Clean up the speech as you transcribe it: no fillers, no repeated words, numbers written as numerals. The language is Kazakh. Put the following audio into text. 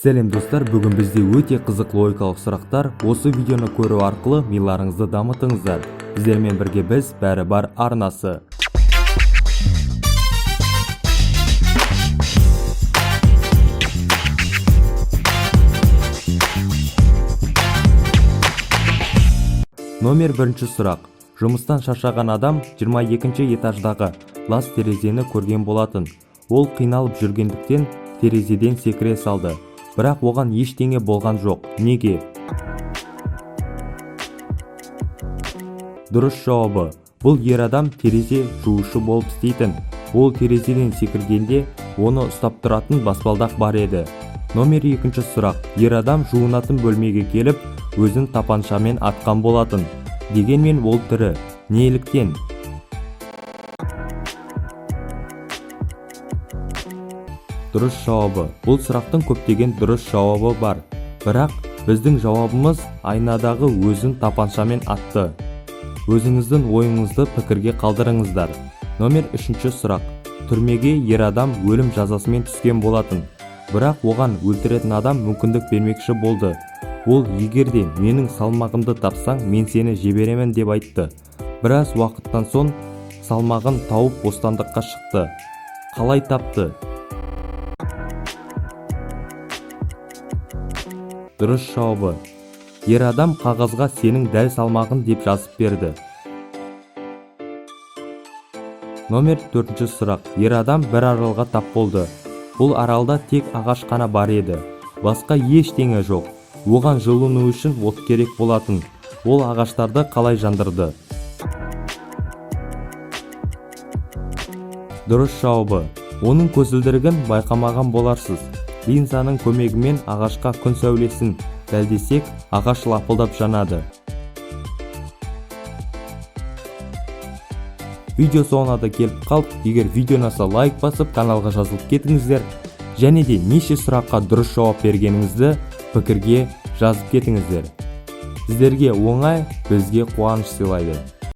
Сәлем, достар! Бүгін бізде өте қызық логикалық сұрақтар. Осы видеоны көру арқылы миларыңызды дамытыңыздар. Сіздермен бірге біз, Бәрі бар арнасы. Номер бірінші сұрақ. Жұмыстан шаршаған адам 22 этаждағы лас терезені көрген болатын. Ол қиналып жүргендіктен терезеден секіре салды, бірақ оған ештеңе болған жоқ. Неге? Дұрыс жауабы: бұл ер адам терезе жуушы болып істейтін. Ол терезеден секіргенде, оны ұстап тұратын баспалдақ бар еді. Номер екінші сұрақ. Ер адам жуынатын бөлмеге келіп, өзін тапаншамен атқан болатын. Дегенмен ол тірі. Неліктен? Дұрыс жауабы: бұл сұрақтың көптеген дұрыс жауабы бар, бірақ біздің жауабымыз: айнадағы өзін тапаншамен атты. Өзіңіздің ойыңызды пікірге қалдырыңыздар. Номер үшінші сұрақ. Түрмеге ер адам өлім жазасымен түскен болатын, бірақ оған өлтіретін адам мүмкіндік бермекші болды. Ол: «Егер де менің салмағымды тапсаң, мен сені жіберемін», – деп айтты. Біраз уақыттан соң салмағын тауып, бостандыққа шықты. Қалай тапты? Дұрыс жауабы: ер адам қағазға «сенің дәл салмағың» деп жазып берді. Номер төртінші сұрақ. Ер адам бір аралға тап болды. Бұл аралда тек ағаш қана бар еді, басқа ештеңе жоқ. Оған жылыну үшін от керек болатын. Ол ағаштарды қалай жандырды? Дұрыс жауабы: оның көзілдірігін байқамаған боларсыз. Линзаның көмегімен ағашқа күн сәулесін дәлдесек, ағаш лапылдап жанады. Видео соңына да келіп қалдық. Егер видео ұнаса, лайк басып, каналға жазылып кетіңіздер және де неше сұраққа дұрыс жауап бергеніңізді пікірге жазып кетіңіздер. Сіздерге оңай, бізге қуаныш сыйлайды.